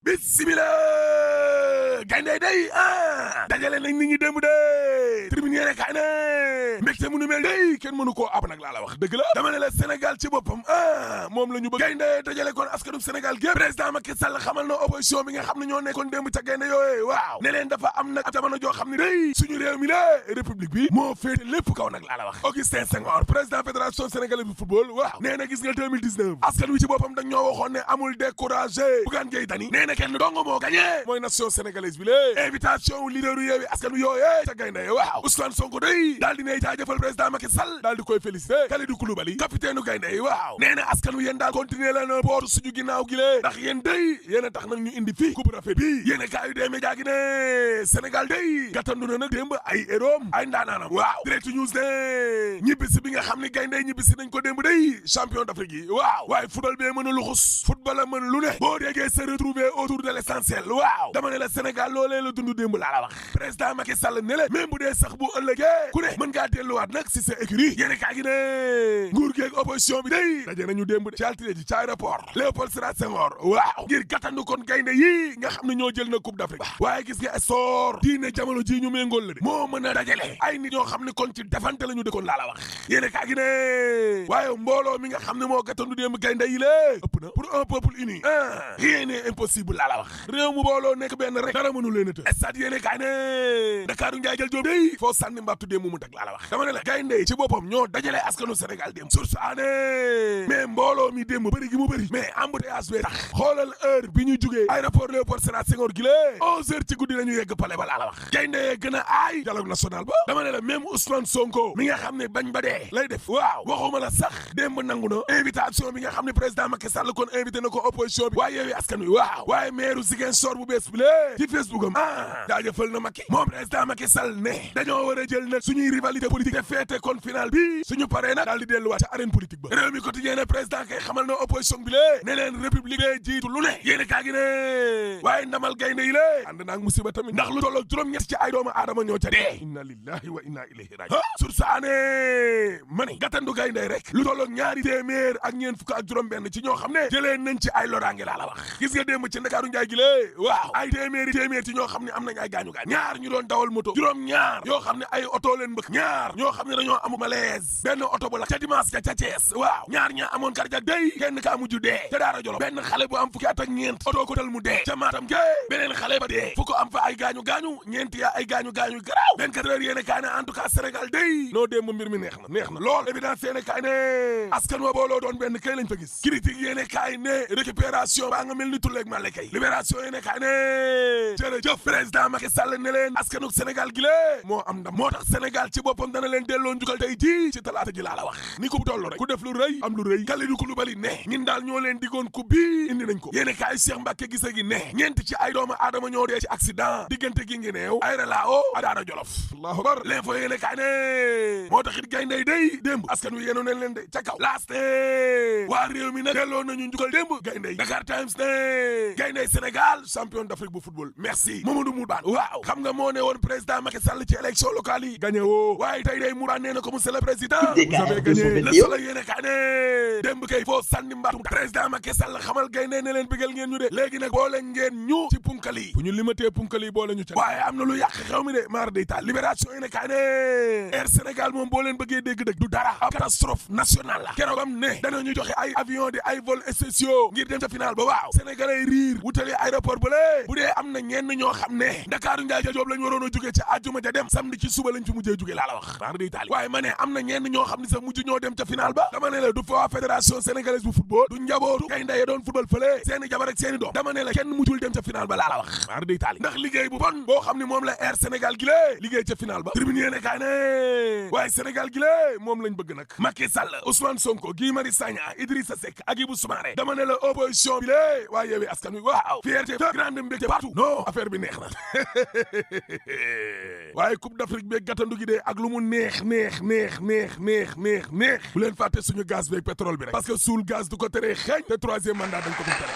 bismillah gaynde day dajale nañ nit ñi démb de tribune yéene kaay ne mbégte mu nu mel day kenn mënu koo ab nag laa la wax dëgg la dama ne la Sénégal ci boppam moom la ñu bëgg gaynde dajale kon askanu Sénégal gépp président Macky Sall xamal na opposition bi nga xam ne ñoo nekkoon démb ca gaynde yooye waaw ne leen dafa am nag jamono joo xam ne day suñu réew mi la république bi moo féete lépp kaw nag laa la wax Augustin Senghor président fédération sénégalaise bu football waaw nee na gis nga 2019 askan wi ci boppam dañ ñoo waxoon ne amul découragé Bougane Gueye Dany nee na kenn dong moo gagné mooy nation sénégalaise bi lée invitation wu leader yu yeewi askan wi yooyee ca gaynde waaw Ousmane Sonko day daal di ne jaajëfal président Macky Sall daal di koy félicité Kalidou Koulibaly capitaine u gaynde yi waaw nee na askan wi yéen daal continuer la na bootu suñu ginnaaw gi lée ndax yéen day yéen a tax nag ñu indi fii coupe rafet bi yéen a kaayu dee média gi ne Sénégal day gàttandu na nag démb ay héroom ay ndaanaanam waaw Direct News ne ñibbisi bi nga xam ne gaynde ñibbisi nañ ko démb day champion d'Afrique yi waaw waaye football bee mën a luxus football a mën lu ne boo déggee se retrouver autour de l'essentiel waaw dama ne la Sénégal loolee la dund démb laa la wax président Macky Sall ne la même bu dee sax bu ëllëgee ku ne mën ngaa delluwaat nag si sa écurie yéene kaa gi ne nguur geeg opposition bi day daje nañu démb ci altine ji ci aéroport Léopold Sédar Senghor waaw ngir gàttandu kon gaynde yi nga xam ne ñoo jël na coupe d'Afrique waaye gis nga sport diine jamono ji ñu méngool la de moo mën a dajale ay nit ñoo xam ne kon ci defante la ñu dëkkoon laa la wax yéene kaa gi ne waaye mbooloo mi nga xam ne moo gàttandu démb gaynde yi lée ëpp na pour un peuple uni rien n'est impossible laa la wax réew mu booloo nekk benn rek dara mënu leen a të stade yéene kaay ne Dakaaru Njaay jël Jóob day foo sànni mbattu démb mu teg laa la wax dama ne la gaynde ci boppam ñoo dajale askanu Sénégal démb source ané mais mbooloo mi démb bëri gi mu bëri mais embouteillage bee tax xoolal heure bi ñu jugee aéroport Léopold Sédar Senghor gi lée 11 heures ci guddi la ñu yegg palais ba laa la wax gaynde gën a aay dialogue national ba dama ne la même Ousmane Sonko mi nga xam ne bañ ba dee lay def waaw waxuma la sax démb nangu na invitation bi nga xam ne président Macky Sall kon invité na ko opposition bi waaye Yewwi Askan Wi waaw waaye maire Ziguinchor bu bees bi lée ci Facebook am jaajëfal na Macky moom président Macky Sall ne dañoo war a jël nag suñuy rivalité politique te feete kon final bi suñu paree nag daal di delluwaat ca arène politique ba réew mi quotidien ne président kay xamal na opposition bi lée ne leen république bee jiitu lu ne yéene kaa gi ne waaye ndamal gaynde yi lée ànd naag musiba tamit ndax lu tolloog juróom-ñett ci ay doomu aadama ñoo ca dee inna lillahi wa inna ilayhi raji'un sursaane mani gàttandu gaynde rek lu tolloog ñaari téeméer ak ñeent fukk ak juróom benn ci ñoo xam ne jëlee nañ ci ay loraange laa la wax gis nga démb ci Ndakaaru Njaay gi lée waaw ay téeméer ci ñoo xam ne am nañ ay gaañu-gaañ ñaar ñu doon dawal moto juróom-ñaar yoo xam ne ay oto leen mbëkk ñaar ñoo xam ne dañoo amu malaise benn oto bu la ca dimanche ca Thiès waaw ñaar ñaa amoon cardiaque day kenn kaa mujj dee ca Daara Jolof benn xale bu am fukki at ak ñeent oto ko dal mu dee ca Matam ge beneen xale ba dee fu ko am fa ay gaañu-gaañu ñeenti yaa ay gaañu-gaañu garaaw 24 heures yéene kaay ne en tout cas Sénégal day noo démb mbir mi neex na lool évidence yéene kaay ne askan wa booloo doon benn kay lañ fa gis critique yéene kaay ne récupération baa nga mel ni tulleeg màlle kay libération yéene kaay ne jërëjëf président Macky Sall ne leen askanuk Sénégal gi lée moo am ndam moo tax Sénégal ci boppam dana leen delloo njukkal tey ji ci talaata ji laa la wax ni ko tollu rek ku def lu rëy am lu rëy Kalidou Koulibaly ne ñin daal ñoo leen digoon coupe bi indi nañ ko yéene kaay Cheikh Mbacké Guissé gi ne ñeent ci ay doomu aadama ñoo dee ci accident diggante gi ngi neew ay relao a Daara Jolof allahu akbar l'info yéene kaay ne moo taxit gayndey day démb askan wi yéeno neen leen de ca kaw laaste waa réew mi nag delloo nañu njukkal démb gayndey Dakar Times ne gayndey Sénégal champion d'Afrique bu football merci Mamadou Mourane waaw xam nga moo ne woon président Macky Sall ci élection locale yi gagné woo waaye tey day Mourane nee na ko monsieur le président vous avez gagné le Soleil yéene kaay ne démb kay foo sànni mbaatum président Macky Sall xamal gaynde ne leen bëggal ngeen ñu de léegi nag boole ngeen ñu ci punkali bu ñu limatee punkali boole ñu ca waaye am na lu yàq xew mi de maar day taal libération yéene kaay ne Air Sénégal moom boo leen bëggee dégg dëgg du dara ab catastrophe nationale la keroog am ne danañu joxe ay avion di ay vol spéciaux ngir dem ca final ba waaw sénégalais riir wutali aéroport ba lée bu dee am na ñenn ñoo xam ne Ndakaaru Njaay ja Jóob lañ waroon a jóge ca àjjuma ja dem samedi ci suba lañ fi mujjee jóge laa la wax maar day taal waaye ma ne am na ñenn ñoo xam ne sax mujj ñoo dem ca final ba dama ne la du fa waa fédération sénégalaise bu football du njabootu gaynde ya doon football fële seeni jabar ak seeni doom dama ne la kenn mujjul dem ca final ba laa la wax maar day taal ndax liggéey bu bon boo xam ne moom la Air Sénégal gi lée liggéey ca final ba tribune yéene kaay ne waaye Sénégal gi lée moom lañ bëgg nag Macky Sall Ousmane Sonko Guy Marius Sagna Idrissa Seck ak Ibou Soumaré dama ne la opposition bi lée waaye Yewwi Askan Wi waaw fierté grande mbégte partout non affaire bi neex na waaye coupe d'Afrique beeg gàttandu gi de ak lu mu neex bu leen fàtte suñu gaz beeg pétrole bi rek parce que suul gaz du ko teree xeeñ te troisième mandat dañ ko fi tere